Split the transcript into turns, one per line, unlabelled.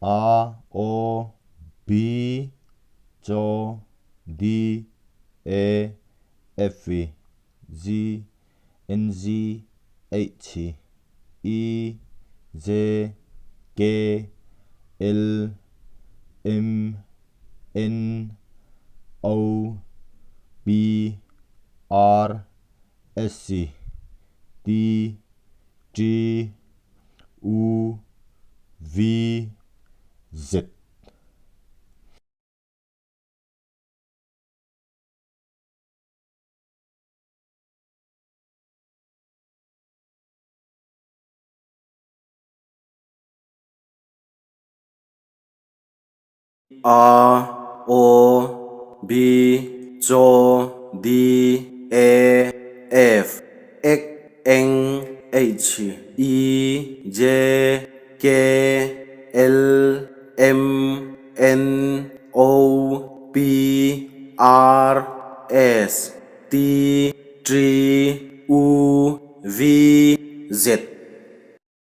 A O B C D E F G N G H I J K L M N O P R S T T U V Z.
A O B C D E F X N H I J K L M N O P R S T T U V Z.